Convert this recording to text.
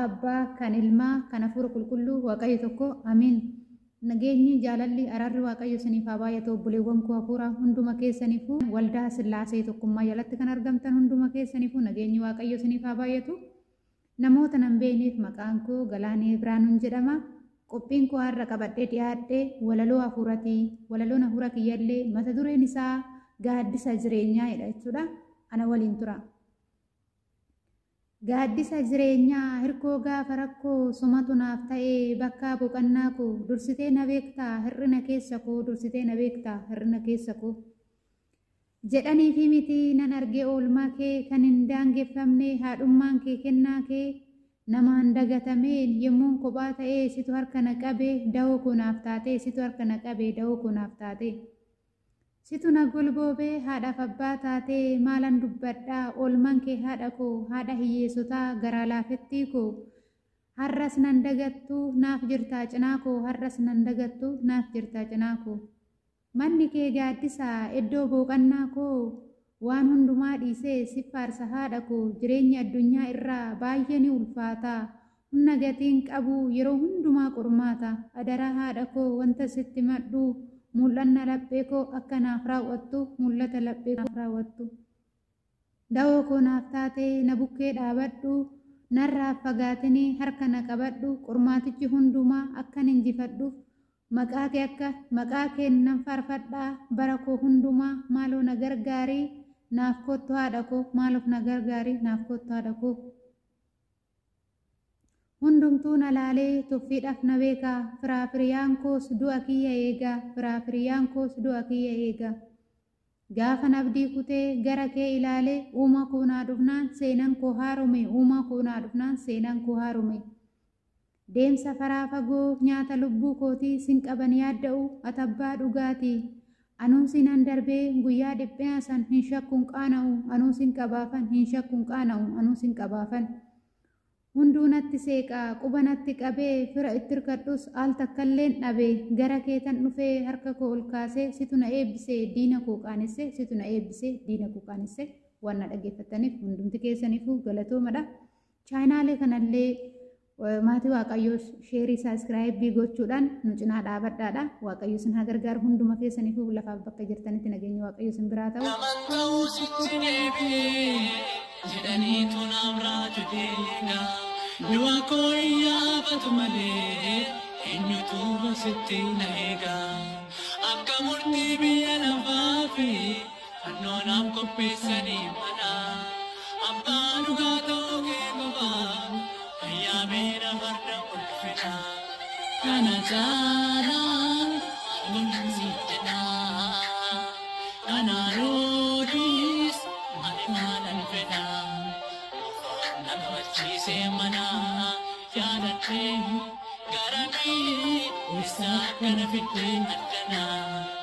Maqaa Abbaa, kan Ilmaa, kan Hafuura Qulqulluu, Waaqayyo tokko, Amiin. Nageenyi, jaalalli, araarri Waaqayyo isiniif haa baay'atu obboleewwan koo hafuuraa hunduma keessaniifuu waldaa Sillaasee tokkummaa jalatti kan argamtan hunduma keessaniifuu nageenyi Waaqayyo isiniif haa baay'atu. Namoota nan beekneef maqaan koo Galaanee Biraanuun jedhama. Qophiin koo har'a qabadhee dhiyaadhe walaloo hafuuratii. Walaloon hafuura kiyyallee mata dureen isaa gaaddisa jireenyaa jedha jechuudha. Ana waliin tura. Gaaddisa jireenyaa hirkoo gaafa rakkoo sumatu naaf ta'ee bakkaa boqannaa koo dursitee na beektaa hir'ina keessa koo dursitee na beektaa hir'ina keessa koo. Jedhanii fi miti nan argee oolmaa kee kan hin daangeffamne haadhummaan kee kennaa kee namaan dagatameen yommuun kophaa ta'ee situ harka na qabee dawoo koo naaf taatee situ harka na qabee dawoo koo naaf taatee. Situ na golboobee haadhaaf abbaa taatee maalan dubbadhaa oolmaan kee haadha koo haadha hiyyeessotaa garaa laafettii koo har'as nan dagattu naaf jirtaa cinaa koo har'as nan dagattu naaf jirtaa cinaa koo. Manni kee gaaddisaa iddoo boqonnaa koo waan hundumaa dhiisee si faarsa haadha koo jireenya addunyaa irraa baay'ee ni ulfaata humna gatiin qabu yeroo hundumaa qormaata adaraa haadha koo wanta sitti madhu mul'anna laphee koo akka naaf raawwattu mul'ata laphee koo raawwattu. Dawoo koo naaf taatee na bukkee dhaabadhu narraa fagaatinii harka na qabadhu qormaatichi hundumaa akkan injifadhuuf maqaa kee akka maqaa kee nan faarfadhaa bara koo hundumaa maaloo na gargaarii naaf kottu haadha koo maaloof na gargaarii naaf kottu haadha koo. Hundumtuu na laalee tuffiidhaaf na beekaa firaa firiyaan koos du'a kiyya eegaa firaa firiyaan koos du'a kiyya eegaa. Gaafa abdii kutee gara kee ilaalee uumaa koo naa dhufnaan seenaan koo haarome uumaa koo naa dhufnaan seenaan koo haarome. Deemsa faraa fagoo nyaata lubbuu kootii sin qaban yaadda'u atabbaa dhugaatii. Anuu sinan darbee guyyaa dhiphina san hin shakkuun qaana'u anuu sin qabaafan hin shakkuun qaana'u anuu sin qabaafan. Hunduu natti seeqaa quba natti qabee fira itti hirkadhus al takkalleen dhabee gara keetan dhufee harka koo ol kaasee situ na eebbisee diina koo qaanessee situ na eebbisee diina koo qaanessee waan na dhaggeeffattaniif hundumti keessaniifuu galatoomadha. Chaayinaalee kanallee maatii Waaqayyoo sheerii saaskiraayibii gochuudhaan nu cinaa dhaabadhaadha. Waaqayyo isin haa gargaaru hunduma keessaniifuu lafaaf bakka jirtanitti nageenya Waaqayyo isin biraa ta'u. Naman ta'uu sitti deebi'ee jedhaniitu naaf raaju deegaa. Du'a koo iyyaafatu malee eenyutu sitti na eegaa. Akka murtii biyya lafaa fi fannoo naaf qopheessanii mana. Abbaa dhugaa ta'uu kee qofaa ayyaamee farda ulfina. Kana caalaa golsi jedhaa. Kanaan ani maalan fedhaa. Na kabachiisee mana yaadadhee garamii ibsaa kana fiddee addanaa.